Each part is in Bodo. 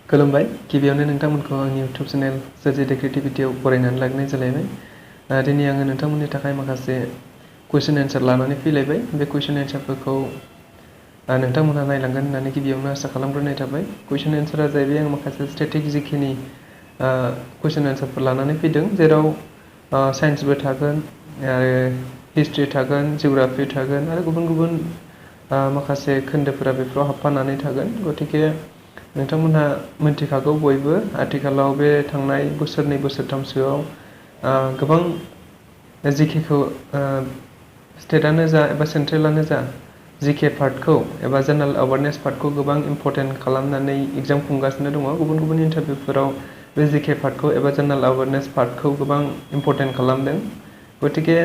खुलुमबाय गिबियावनो नोंथांमोनखौ आंनि इउट्युब चेनेल सोरजिदो क्रिएटिभिटियाव बरायनानै लाग्रोनाय जालायबाय। दिनै आङो नोंथांमोननि थाखाय माखासे कुइसन एन्सार लानानै फैलायबाय। बे कुइसन एन्सारफोरखौ नोंथांमोनहा नायलांगोन होननानै गिबियावनो आसा खालामग्रोनाय थाबाय। कुइसन एन्सारा जाहैबाय आं माखासे स्टेटिक जिखिनि कुइसन एन्सारफोर लानानै फैदों, जेराव साइन्सबो थागोन आरो हिस्ट्रि थागोन, जिअ'ग्राफि थागोन आरो गुबुन गुबुन माखासे खोन्दोफोरा बेफोराव हाबफानानै थागोन। गतिके नोंथांमोनहा मिन्थिखागौ बयबो आथिखालाव बे थांनाय बोसोरनै बोसोरथामसोआव गोबां जिकेखौ स्टेटआनो जा एबा सेन्ट्रेलानो जा जिके पार्टखौ एबा जेनेरेल एवारनेस पार्टखौ गोबां इम्परटेन्ट खालामनानै एग्जाम खुंगासिनो दङ। गुबुन गुबुन इन्टारभिउफोराव बे जिके पार्टखौ एबा जेनेरेल एवारनेस पार्टखौ गोबां इम्परटेन्ट खालामदों। गतिके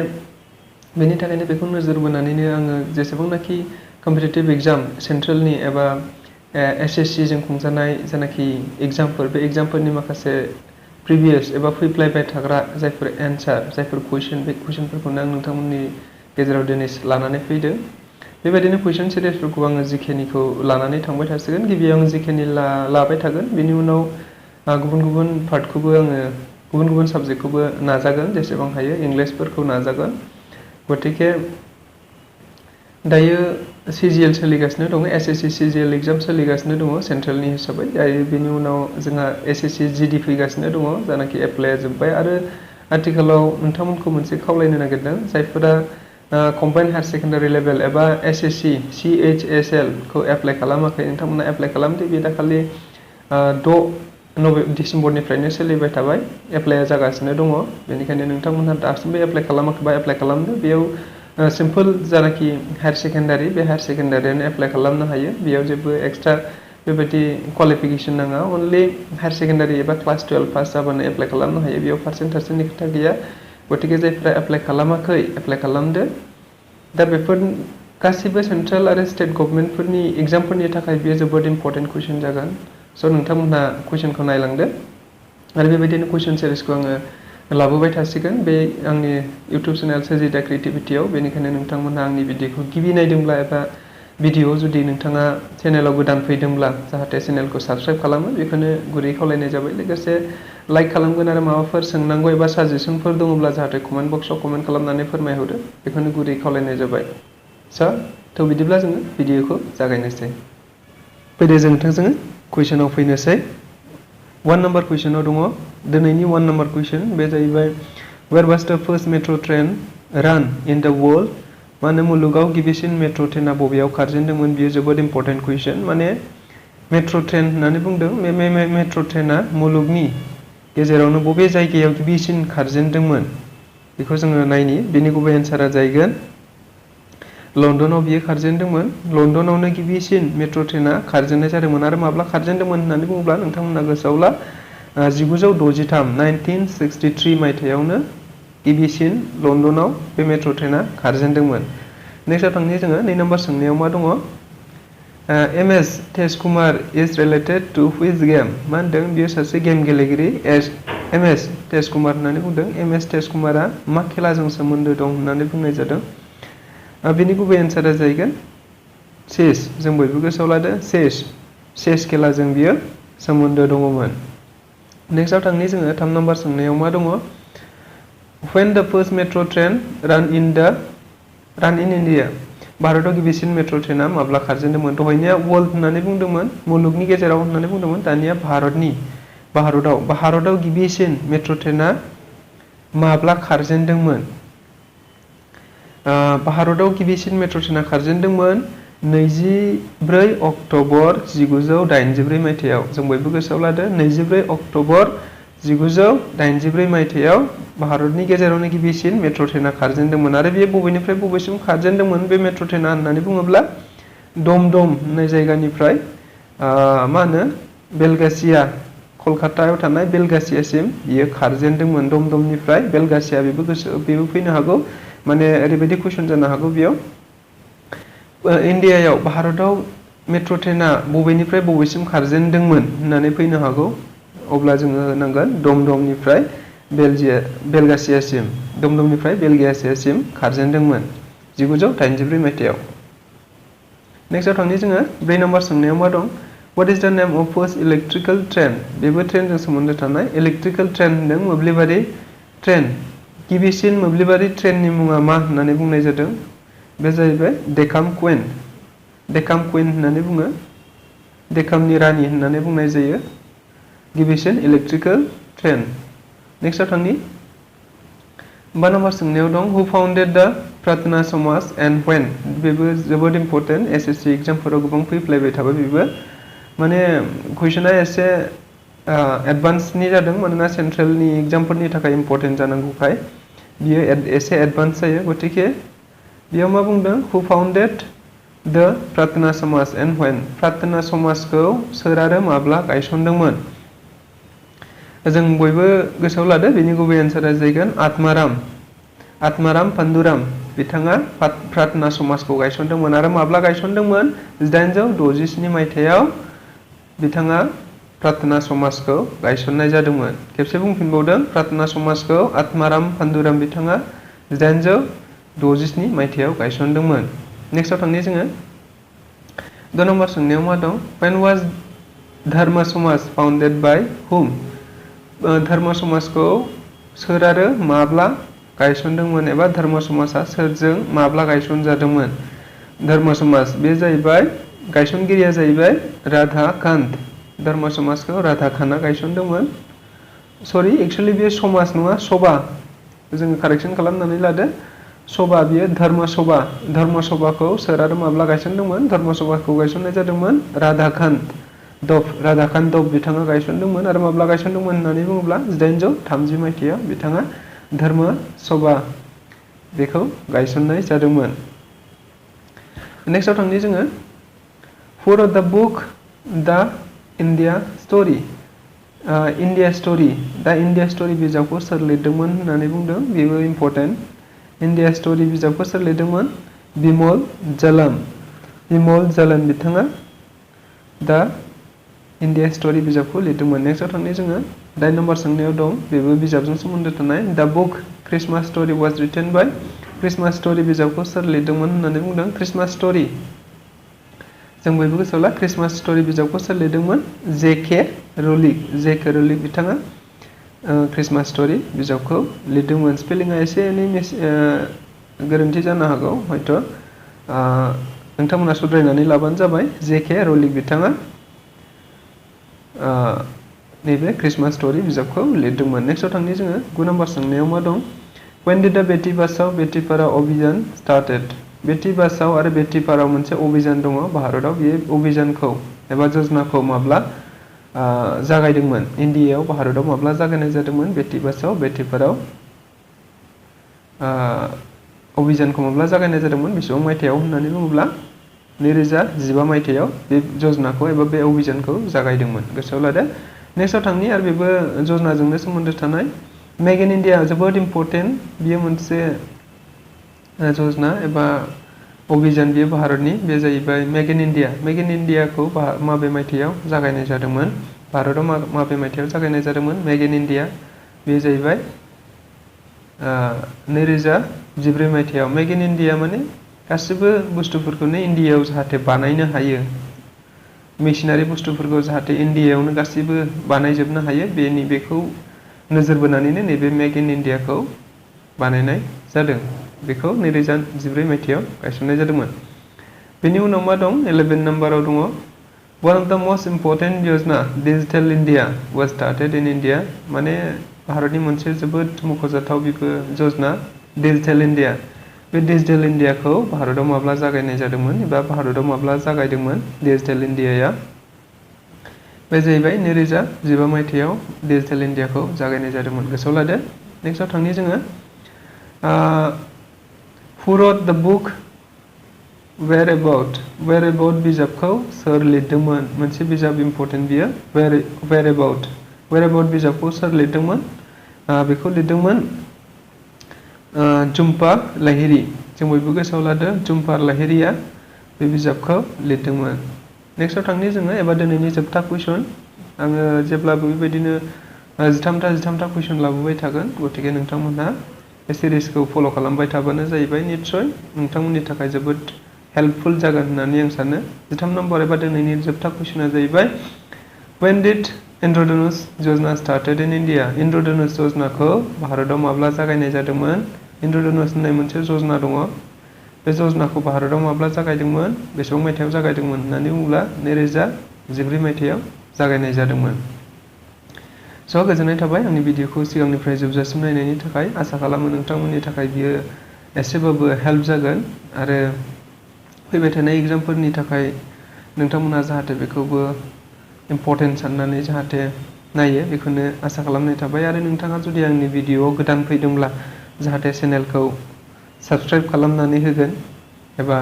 बेनि थाखायनो बेखौ नोजोर बोनानैनो आङो जेसेबांनाखि कम्पिटिटिभ एग्जाम सेन्ट्रेलनि एबा SSC जों खुंजानाय जेनाखि एग्जामफोर, बे एग्जामफोरनि माखासे प्रिभियास एबा फैफ्लायबाय थाग्रा जायफोर एन्सार, जायफोर कुइसन, बे कुइसनफोरखौनो आं नोंथांमोननि गेजेराव दिनै लानानै फैदों। बेबायदिनो कुइसन सिरिसफोरखौ आङो जिकेनिखौ लानानै थांबाय थासिगोन। गिबियाव आं जिकेनि लाबाय थागोन, बेनि उनाव गुबुन गुबुन पार्टखौबो आङो गुबुन गुबुन साबजेक्टखौबो नाजागोन, जेसेबां हायो इंलिसफोरखौ नाजागोन। गतिके दायो CGL सोलिगासिनो दङ, SSC CGL एग्जाम सोलिगासिनो दङ सेन्ट्रेलनि हिसाबै। दायो बेनि उनाव जोंहा SSC GD फैगासिनो दङ, जानाखि एप्लाइआ जोब्बाय। आरो आथिखालाव नोंथांमोनखौ मोनसे खावलायनो नागिरदों, जायफोरा कम्बाइन्ड हायार सेकेन्डारि लेभेल एबा SSC CHSL खौ एप्लाइ खालामाखै, नोंथांमोना एप्लाइ खालामदो। बे दाखालि 6 डिसेम्बरनिफ्रायनो सोलिबाय थाबाय, एप्लाइआ जागासिनो दङ। बेनिखायनो नोंथांमोनहा दासिमबो एप्लाइ खालामाखैबा एप्लाइ खालामदो। बेयाव सिम्पल जानाखि हायार सेकेन्डारि, बे हायार सेकेन्डारियानो एप्लाइ खालामनो हायो। बेयाव जेबो एक्सट्रा बेबायदि क्वालिफिकेसन नाङा, अनलि हायार सेकेन्डारि एबा क्लास 12 पास जाबानो एप्लाइ खालामनो हायो। बेयाव पार्सेन्टेजनि खोथा गैया। गतिके जायफ्रा एप्लाइ खालामाखै एप्लाइ खालामदो। दा बेफोर गासिबो सेन्ट्रेल आरो स्टेट गभर्नमेन्टफोरनि एग्जामफोरनि थाखाय बेयो जोबोद इम्परटेन्ट कुइसन जागोन। स' नोंथांमोनहा कुइसनखौ नायलांदो आरो बेबायदिनो कुइसन सिरिसखौ आङो लाबोबाय थासिगोन बे आंनि इउट्युब चेनेल सोरजिदो क्रिएटिभिटियाव। बेनिखायनो नोंथांमोनहा आंनि भिडिअखौ गिबि नायदोंब्ला एबा भिडिअ जुदि नोंथाङा चेनेलाव गोदान फैदोंब्ला जाहाथे चेनेलखौ साबस्क्राइब खालामो, बेखौनो गुरै खावलायनाय जाबाय। लोगोसे लाइक खालामगोन आरो माबाफोर सोंनांगौ एबा साजेसनफोर दङब्ला जाहाथे कमेन्ट बक्सआव कमेन्ट खालामनानै फोरमायहरो, बेखौनो गुरै खावलायनाय जाबाय। थ' बिदिब्ला जोङो भिडिअखौ जागायनोसै। फैदो जों नोंथांजों कुइसनाव फैनोसै। 1 नाम्बार कुइसनाव दङ, दिनैनि 1 नाम्बार कुइसन बे जाहैबाय वेयर वाज द फार्स्ट मेट्र' ट्रेन रान इन द वर्ल्ड? माने मुलुगाव गिबिसिन मेट्र' ट्रेना बबेयाव खारजेनदोंमोन? बियो जोबोद इम्परटेन्ट कुइसन। माने मेट्र' ट्रेन होननानै बुंदों, बे मेट्र' ट्रेना मुलुगनि गेजेरावनो बबे जायगायाव गिबिसिन खारजेनदोंमोन बेखौ जोङो नायनि। बेनि गुबै एन्सारा जाहैगोन लण्डनाव बियो खारजेनदोंमोन। लण्डनावनो गिबिसिन मेट्र' ट्रेना खारजेननाय जादोंमोन। आरो माब्ला खारजेनदोंमोन होननानै बुङोब्ला नोंथांमोना गोसोआवला 1963 मायथाइयावनो गिबिसिन लण्डनाव बे मेट्र' ट्रेना खारजेनदोंमोन। नेक्स्टआव थांनि जोङो 2 नाम्बार सोंनायाव मा दङ? MS Tej Kumar is related to which game? मा होनदों? बियो सासे गेम गेलेगिरि। MS तेज कुमार होननानै बुंदों। MS तेज कुमारा मा खेलाजों सोमोन्दो दं होननानै बुंनाय जादों? बेनि गुबै एन्सारा जाहैगोन चेस। जों बयबो गोसोआव लादो चेस खेलाजों बियो सोमोन्दो दङमोन। नेक्स्टआव थांनि जोङो 3 नाम्बार सोंनायाव मा दङ? When the first metro train ran in India? भारताव गिबिसिन मेट्र' ट्रेना माब्ला खारजेनदोंमोन? दहायनिया वर्ल्ड होननानै बुंदोंमोन, मुलुगनि गेजेराव होननानै बुंदोंमोन। दानिया भारताव गिबिसिन मेट्र' ट्रेना माब्ला खारजेनदोंमोन? भारताव गिबिसिन मेट्र' ट्रेना खारजेनदोंमोन 24 अक्ट'बर 1984 मायथाइयाव। जों बयबो गोसोआव लादो 24 अक्ट'बर 1984 मायथाइयाव भारतनि गेजेरावनो गिबिसिन मेट्र' ट्रेना खारजेनदोंमोन। आरो बेयो बबेनिफ्राय बबेसिम खारजेनदोंमोन बे मेट्र' ट्रेना होननानै बुङोब्ला दमदम होननाय जायगानिफ्राय मा होनो बेलगासिया, कलकातायाव थानाय बेलगासियासिम बियो खारजेनदोंमोन। दमदमनिफ्राय बेलगासिया, बेबो फैनो हागौ। माने ओरैबायदि कुइसन जानो हागौ बेयाव, इन्डियायाव भारताव मेट्र' ट्रेना बबेनिफ्राय बबेसिम खारजेनदोंमोन होननानै फैनो हागौ। अब्ला जोङो होनांगोन दमदमनिफ्राय बेलगासियासिम खारजेनदोंमोन 1984 मायथाइयाव। नेक्स्टआव थांनि जोङो 4 नाम्बार सोंनायाव मा दं? What is the name of first electrical train? बेबो ट्रेनजों सोमोन्दो थानाय इलेक्ट्रिकल ट्रेन होनदों मोब्लिबारि ट्रेन गिबिसिन मोब्लिबारि ट्रेननि मुङा मा होननानै बुंनाय जादों बे जाहैबाय डेकाम कुइन होननानै बुङो डेकामनि रानि होननानै बुंनाय जायो गिबिसिन इलेक्ट्रिकल ट्रेन नेक्स्टआव थांनि 5 नम्बर सोंनायाव दं हु फाउन्डेड द प्रार्थना समाज एन्ड व्हेन बेबो जोबोद इम्पर्टेन्ट एसएससी एग्जामफोराव गोबां फैफ्लायबाय थाबाय बेबो माने कुइसना एसे एडभान्सनि जादों मानोना सेन्ट्रेलनि एग्जामफोरनि थाखाय इम्पर्टेन्ट जानांगौखाय बियो एसे एडभान्स जायो गतिके बेयाव मा बुंदों हु फाउन्डेड द प्रार्थना समाज एन्ड व्हेन प्रार्थना समाजखौ सोर आरो माब्ला गायसनदोंमोन जों बयबो गोसोआव लादो बेनि गुबै एन्सारा जागोन आत्माराम पान्डुराम बिथाङा प्रार्थना समाजखौ गायसनदोंमोन आरो माब्ला गायसनदोंमोन 1867 मायथाइयाव बिथाङा प्रार्थना समाजखौ गायसननाय जादोंमोन खेबसे बुंफिनबावदों प्रार्थना समाजखौ आत्माराम पान्डुराम बिथाङा 1867 मायथाइयाव गायसनदोंमोन नेक्स्टआव थांनि जोङो 2 नम्बर सोंनायाव मा दं when was धर्म समाज फाउन्डेड बाय whom धर्म समाजखौ सोर आरो माब्ला गायसनदोंमोन एबा धर्म समाजा सोरजों माब्ला गायसनजादोंमोन धर्म समाज बे जाहैबाय गायसनगिरिया जाहैबाय राधा कान्त धर्म समाजखौ राधा कान्तआ गायसनदोंमोन सरि एक्चुअली बे समाज नङा सभा जोङो कारेक्सन खालामनानै लादो सभा बियो धर्म सभाखौ सोर आरो माब्ला गायसनदोंमोन धर्म सभाखौ गायसननाय जादोंमोन राधा कान्त दब बिथाङा गायसनदोंमन आरो माब्ला गायसनदोंमोन होननानै बुङोब्ला 1830 मायथाइयाव बिथाङा धर्म सभा बेखौ गायसननाय जादोंमोन नेक्स्टआव थांनि जोङो who wrote the book The India Story India Story दा India Story बिजाबखौ सोर लिरदोंमोन होननानै बुंदों बेबो इम्पर्टेन्ट India Story बिजाबखौ सोर लिरदोंमोन बिमल जालान बिथाङा दा India Story बिजाबखौ लिरदोंमोन नेक्स्टआव थांनि जोङो 9 नम्बर सोंनायाव दं बेबो बिजाबजों सोमोन्दो थानाय the book Christmas story was written by Christmas story बिजाबखौ सोर लिरदोंमोन होननानै बुंदों क्रिसमास स्टोरी जों बयबो गोसोआव ला क्रिसमास स्टोरी बिजाबखौ सोर लिरदोंमोन जेके रलिक बिथाङा क्रिसमास स्टोरी बिजाबखौ लिरदोंमोन स्पेलिंआ एसे एनै गोरोन्थि जानो हागौ हयथ' नोंथांमोना सुद्रायनानै लाबानो जाबाय जेके रलिक बिथाङा नैबे क्रिसमास स्टोरी बिजाबखौ लिरदोंमोन नेक्स्टआव थांनि जोङो 9 नम्बर सोंनायाव मा दं when did the बेटि बाचाव बेटि पढ़ाओ अभियान started बेटि बाचाव आरो बेटि पढ़ाओ मोनसे अभियान दङ भारतआव बे अभियानखौ एबा योजनाखौ माब्ला जागायदोंमोन इन्डियायाव भारतआव माब्ला जागायनाय जादोंमोन बेटि बाचाव बेटि पढ़ाओ अभियानखौ माब्ला जागायनाय जादोंमोन बेसेबां मायथाइयाव होननानै बुङोब्ला 2015 मायथाइयाव बे योजनाखौ एबा बे अभियानखौ जागायदोंमोन गोसोआव लादो नेक्स्टआव थांनि आरो बेबो योजनाजोंनो सोमोन्दो थानाय मेक इन इन्डिया जोबोद इम्पर्टेन्ट बियो मोनसे योजना एबा अभियान बियो भारतनि बे जाहैबाय मेक इन इन्डियाखौ माबे मायथाइयाव जागायनाय जादोंमोन भारतआव माबे मायथाइयाव जागायनाय जादोंमोन मेक इन इन्डिया बे जाहैबाय 2014 मायथाइयाव मेक इन इन्डिया माने गासिबो बुस्थुफोरखौनो इन्डियायाव जाहाथे बानायनो हायो मेसिनारि बुस्थुफोरखौ जाहाथे इन्डियायावनो गासिबो बानायजोबनो हायो बेखौ नोजोर बोनानैनो नैबे मेक इन इन्डियाखौ बानायनाय जादों बेखौ 2014 मायथाइयाव गायसननाय जादोंमोन बेनि उनाव मा दं 11 नम्बराव दङ one of the most important योजना digital India was started in India माने भारतनि मोनसे जोबोद मख'जाथाव बेबो योजना डिजिटल इन्डिया बे डिजिटल इन्डियाखौ भारतआव माब्ला जागायनाय जादोंमोन एबा भारतआव माब्ला जागायदोंमोन डिजिटल इन्डियाया बे जाहैबाय 2015 मायथाइयाव डिजिटल इन्डियाखौ जागायनाय जादोंमोन गोसोआव लादो नेक्स्टआव थांनि जोङो who wrote the book whereabout बिजाबखौ सोर लिरदोंमोन मोनसे बिजाब इम्पर्टेन्ट बियो whereabout बिजाबखौ सोर लिरदोंमोन बेखौ लिरदोंमोन झुम्पा लाहिरी जों बयबो गोसोआव लादो झुम्पा लाहिरीया बे बिजाबखौ लिरदोंमोन नेक्स्टआव थांनि जोङो एबा दिनैनि जोबथा कुइसन आङो जेब्लाबो बेबायदिनो 13 कुइसन लाबोबाय थागोन गतिके नोंथांमोनहा बे सिरिजखौ फल' खालामबाय थाबानो जाहैबाय निस्सय नोंथांमोननि थाखाय जोबोद हेल्पफुल जागोन होननानै आं सानो। 13 नम्बर एबा दिनैनि जोबथा कुइसना जाहैबाय When did इन्द्रधनुष योजना started in India? इन्द्रधनुष योजनाखौ भारताव माब्ला जागायनाय जादोंमोन? इन्द्रधनुष होननाय मोनसे योजना दङ। बे योजनाखौ भारताव माब्ला जागायदोंमोन? बेसेबां मायथाइयाव जागायदोंमोन होननानै बुङोब्ला 2014 मायथाइयाव जागायनाय जादोंमोन। स' गोजोननाय थाबाय आंनि भिडिअखौ सिगांनिफ्राय जोबजासिम नायनायनि थाखाय। आसा खालामो नोंथांमोननि थाखाय बियो एसेबाबो हेल्प जागोन आरो फैबाय थानाय एग्जामफोरनि थाखाय नोंथांमोना जाहाथे बेखौबो इम्परटेन्ट साननानै जाहाथे नायो बेखौनो आसा खालामनाय थाबाय। आरो नोंथाङा जुदि आंनि भिडिअआव गोदान फैदोंब्ला जाहाथे चेनेलखौ साबस्क्राइब खालामनानै होगोन एबा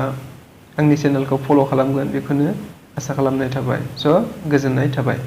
आंनि चेनेलखौ फल' खालामगोन बेखौनो आसा खालामनाय थाबाय। स' गोजोननाय थाबाय।